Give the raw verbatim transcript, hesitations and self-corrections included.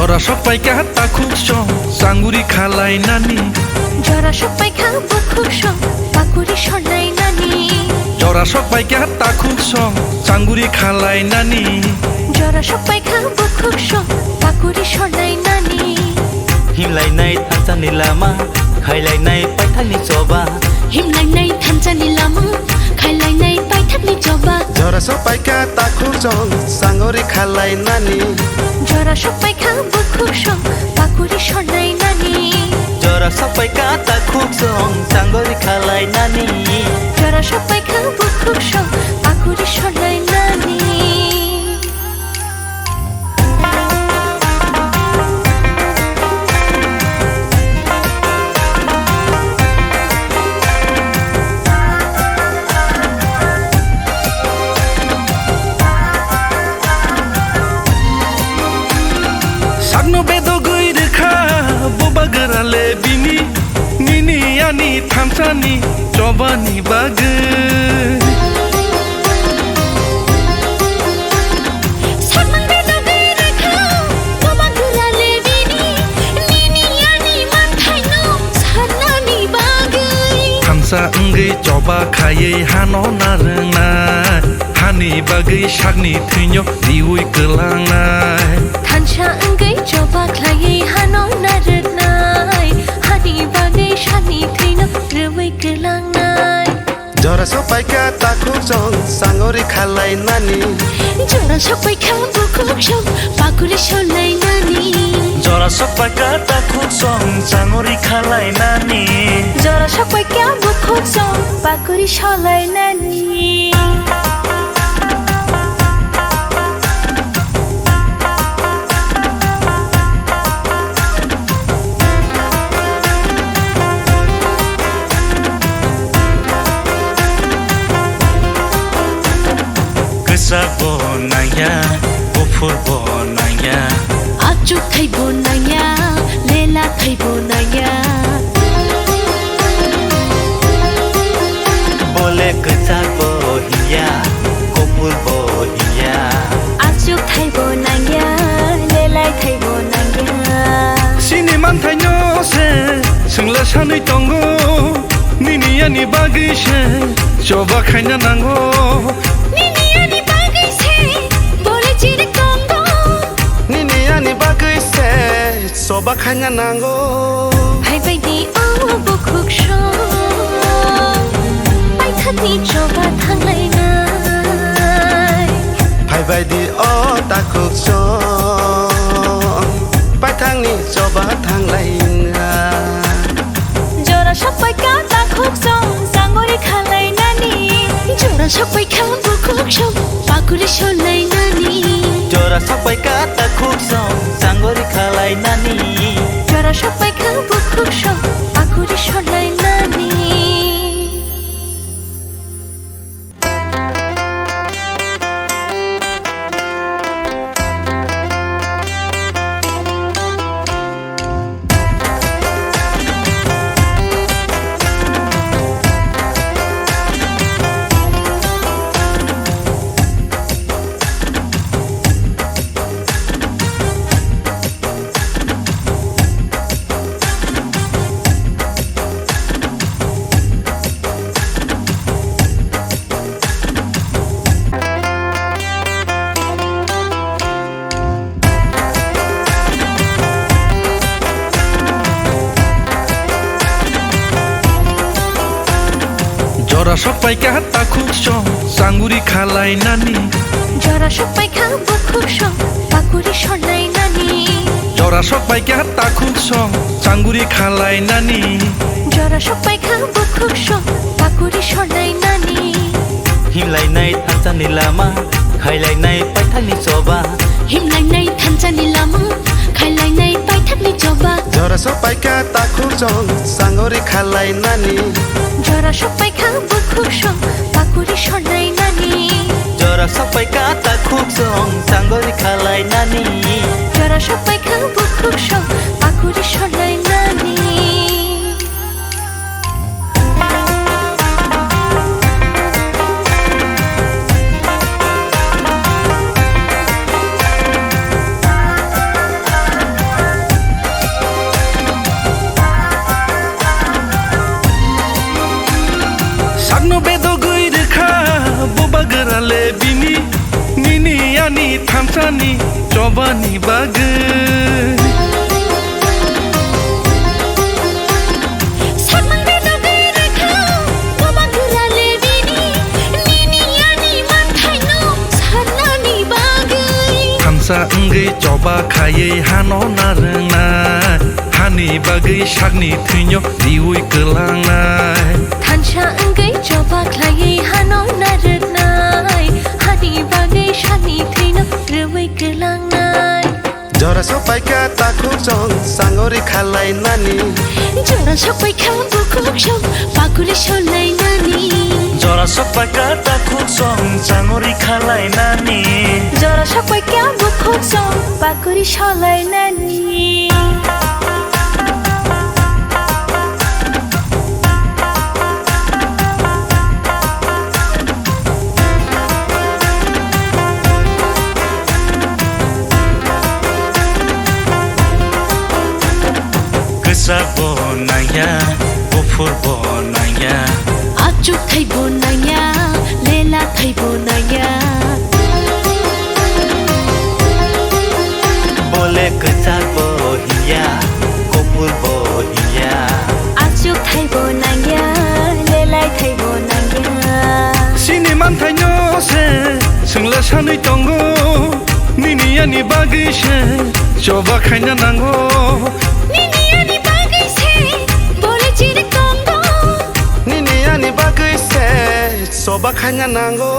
Jora sok paikha takhuk song changuri khalai nani. Jora sok paikha bukhuk song pakuri sonai nani. Jora sok paikha takhuk song changuri khalai nani. Jora sok paikha bukhuk song pakuri sonai nani. Himlainai thansa ni lama, khailainai paithak ni choba. Himlainai thansa ni lama, khailainai paithak ni choba. Jora sok paikha takhuk song changuri khalai nani. Jora sok paikha bukhuk song pakuri sonai nani. Jora sok paikha takhuk song changuri khalai nani. Jora sok paikha bukhuk song pakuri sonai nani. Sakno bedogwi rwkha bubagra le bini, nini ani thansani chobani bagwi. Sakno bedogwi rwkha bubagra le bini, nini ani manthaino sanani bagwi. Thansa wngwi choba khaiwi hano narwngnai, hani bagwi sakni thwino riwi kwlangnai. Thansa wngwi choba khlaiwi hano narwknai, hani bagwi sakni thwino riwi kwlangnai. Jora sok paikha takhuk song changuri khalai nani. Jora sok paikha bukhuk song pakuri sonai nani. Jora sok paikha takhuk song changuri khalai nani. Jora sok paikha bukhuk song pakuri sonai nani. Kwchak bo nangya, buphur bo nangya. Achuk thai bo nangya, lela thai bo nangya. Bole kwchak bo hinya, kuphur bo hinya. Achuk thai bo nangya, lelai thai bo nangya. Chini manthaino se swngla sanwi tongo, nini ani bagwi se choba khaina nango. Nini ani bagwi se bole chiri tongo. Nini ani bagwi se choba khaina nango. Phaibai di o bukhuk song, paithakni choba thanglainai. Phaibai di o takhuk song, paithakni choba thanglainai. Jora sok paikha takhuk song, changuri khalai nani. Jora sok paikha bukhuk song, pakuri sonai nani. Jora sok paikha takhuk song, changuri khalai nani. Jora sok paikha bukhuk song, pakuri sonai nani. Jora sok paikha takhuk song, changuri khalai nani. Jora sok paikha bukhuk song, pakuri sonai nani. Jora sok paikha takhuk song, changuri khalai nani. Jora sok paikha bukhuk song, pakuri sonai nani. Himlainai thansa ni lama, khailainai paithak ni choba. Himlainai thansa ni lama, khailainai paithak ni choba. Jora sok paikha takhuk song, changuri khalai nani. Jora sok paikha bukhuk song, pakuri sonai nani. Jora sok paikha takhuk song, changuri khalai nani. Jora sok paikha bukhuk song, pakuri sonai nani. chobani bagwi. Sakmang bedogwi rwkha, gobang gura le bini, nini ani manthaino sarnani bagwi. Thansa wngwi choba khaiwi hano narwknai, hani bagwi sakni thwino riwi kwlangnai. Thansa wngwi choba khlaiwi hano narwknai, hani bagwi sakni thwino rwwi kwlangnai. Jora sok paikha takhuk chong sangori khalainani. Jora sok paikha bukhuk chong pakuri solainani. Jora sok paikha takhuk chong sangori khalainani. Jora sok paikha bukhuk chong pakuri solainani. Kwchak bo nangya, buphur bo nangya. Achuk thai bo nangya, lela thai bo nangya. Bole kwchak bo hinya, kopor bo hinya. Achuk thai bo nangya, lelai thai bo nangya. Sini manthaino se, swngla sanwi tongo. Nini ani bagwi se, choba khaina nango. Nini ani bagwi se, bole chiri tongo. Nini ani bagwi se, choba khaina nango.